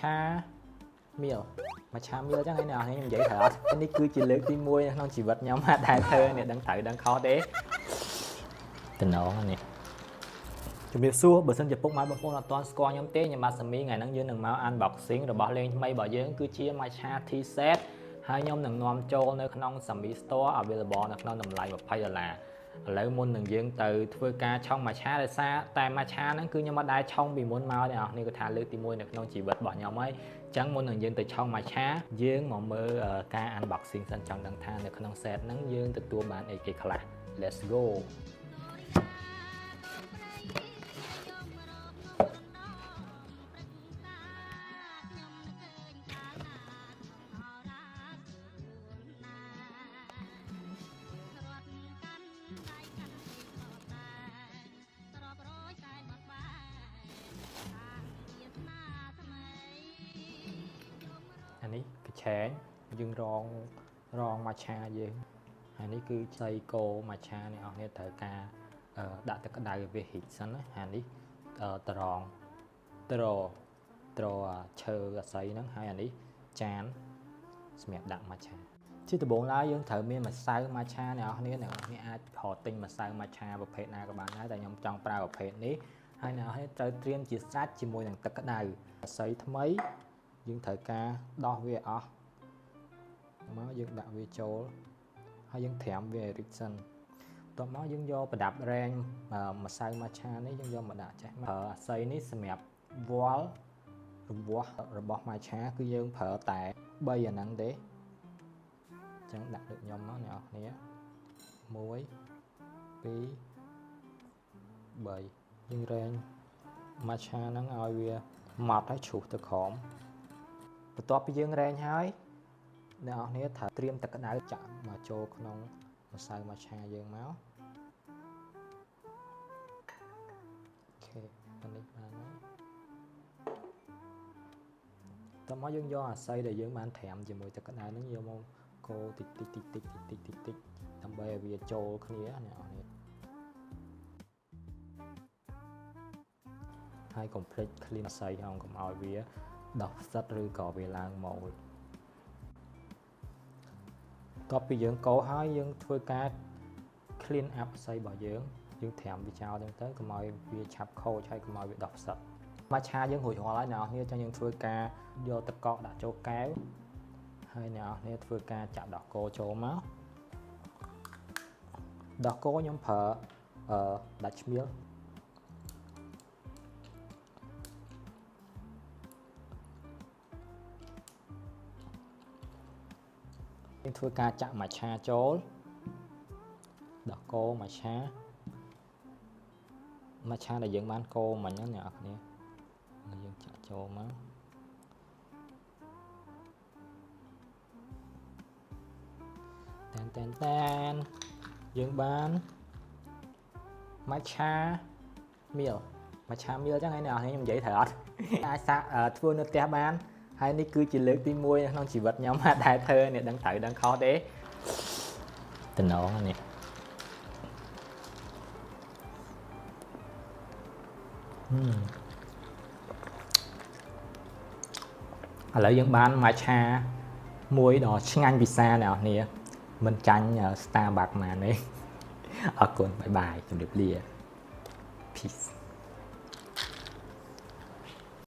Matcha milk matcha milk ចឹងឯងអ្នកនរខ្ញុំនិយាយត្រូវអត់នេះគឺជាលើកទី1នៅក្នុងជីវិតខ្ញុំអត់ដែលធ្វើអ្នកដឹងត្រូវដឹងខុសទេតំណងនេះជំរាបសួរបើសិនជាពុកម៉ែបងប្អូនអត់ទាន់ស្គាល់ខ្ញុំទេខ្ញុំបាទសាមីថ្ងៃហ្នឹងយើងនឹងមក unboxing របស់លេងថ្មីរបស់យើងគឺជា Matcha Tea Set ហើយខ្ញុំនឹងនាំចូលនៅក្នុង Sami Store available នៅក្នុងតម្លៃ20ដុល្លារឥឡូវមុននឹងយើងទៅធ្វើការឆុង matcha ដោយសារតែ matcha ហ្នឹងគឺខ្ញុំអត់ដែលឆុងពីមុនមកទេអ្នកនរគឺថាលើកទី1នៅក្នុងជីវិតរបស់ខ្ញុំហើយអញ្ចឹងមុននឹងយើងទៅឆុង matcha យើងមកមើលការ unboxing សិនចង់ដឹងថានៅក្នុង set ហ្នឹងយើងទទួលបានអីគេខ្លះ Let's go. អានេះកញ្ឆែងយើងរងរង matcha យើងហើយនេះគឺខ្ចីកោ matcha អ្នកនរគ្នាត្រូវការដាក់ទឹកក្តៅឲ្យវារីកសិនណាហើយនេះត្រងត្រត្រឈើអាស័យហ្នឹងហើយអានេះចានសម្រាប់ដាក់ matcha ជាដំបូងឡើយយើងត្រូវមានម្សៅ matcha អ្នកនរគ្នាអ្នកនរគ្នាអាចរកទិញម្សៅ matcha ប្រភេទណាក៏បានដែរតែខ្ញុំចង់ប្រើប្រភេទនេះហើយអ្នកនរគ្នាត្រូវត្រៀមជាស្រេចជាមួយនឹងទឹកក្តៅអាស័យថ្មីយើងត្រូវការដោះវាអស់មកយើងដាក់វាចូលហើយយើងត្រាំវាឲ្យរីកសិនបន្ទាប់មកយើងយកប្រដាប់រែងម្សៅ matcha នេះយើងយកមកដាក់ចេះប្រើអាស័យនេះសម្រាប់វាល់រង្វាស់របស់ matcha គឺយើងប្រើតែ3អាហ្នឹងទេអញ្ចឹងដាក់ដូចខ្ញុំមកអ្នកនរគ្នា1 2 3យើងរែង matcha ហ្នឹងឲ្យវាម៉ត់ហើយជ្រុះទៅក្រោមបន្ទាប់ពីយើងរែងហើយអ្នកនរគ្នាត្រូវត្រៀមទឹកក្តៅចាក់មកចូលក្នុងម្សៅ matcha យើងមក OK អានេះបានហើយតោះមកយើងយកអាស័យដែលយើងបានត្រាំជាមួយទឹកក្តៅហ្នឹងយកមកកូរតិចតិចតិចតិចតិចតិចតិចដើម្បីឲ្យវាចូលគ្នាអ្នកនរគ្នាហើយកុំភ្លេច clean អាស័យហងកុំឲ្យវាដោះផ្សិតឬក៏វាឡើងម៉ូលតបពីយើងកូរហើយយើងធ្វើការ clean up អាស័យរបស់យើងយើងត្រាំវាចោលចឹងទៅកុំឲ្យវាឆាប់ខូចហើយកុំឲ្យវាដោះផ្សិត matcha យើងរួចរាល់ហើយអ្នកនរគ្នាចឹងយើងធ្វើការយកទឹកកកដាក់ចូលកែវហើយអ្នកនរគ្នាធ្វើការចាក់ដោះគោចូលមកដោះគោខ្ញុំប្រើអឺដាច់ឈ្មៀលយើងធ្វើការចាក់ matcha ចូលដោះគោ matcha matcha ដែលយើងបានកូរមិញហ្នឹងអ្នកនរគ្នាយើងចាក់ចូលមកតែនតែនតែនយើងបាន matcha milk matcha milk ចឹងឯងអ្នកនរខ្ញុំនិយាយត្រូវអត់អាចសាកធ្វើនៅផ្ទះបានហើយនេះគឺជាលើកទី1នៅក្នុងជីវិតខ្ញុំអត់ដែលធ្វើអ្នកដឹងត្រូវដឹងខុសទេតំណងនេះហឹមឥឡូវយើងបាន matcha មួយដ៏ឆ្ងាញ់ពិសាអ្នកនរគ្នាមិនចាញ់ Starbucks មកទេអរគុណ bye bye ជម្រាបលា Peace.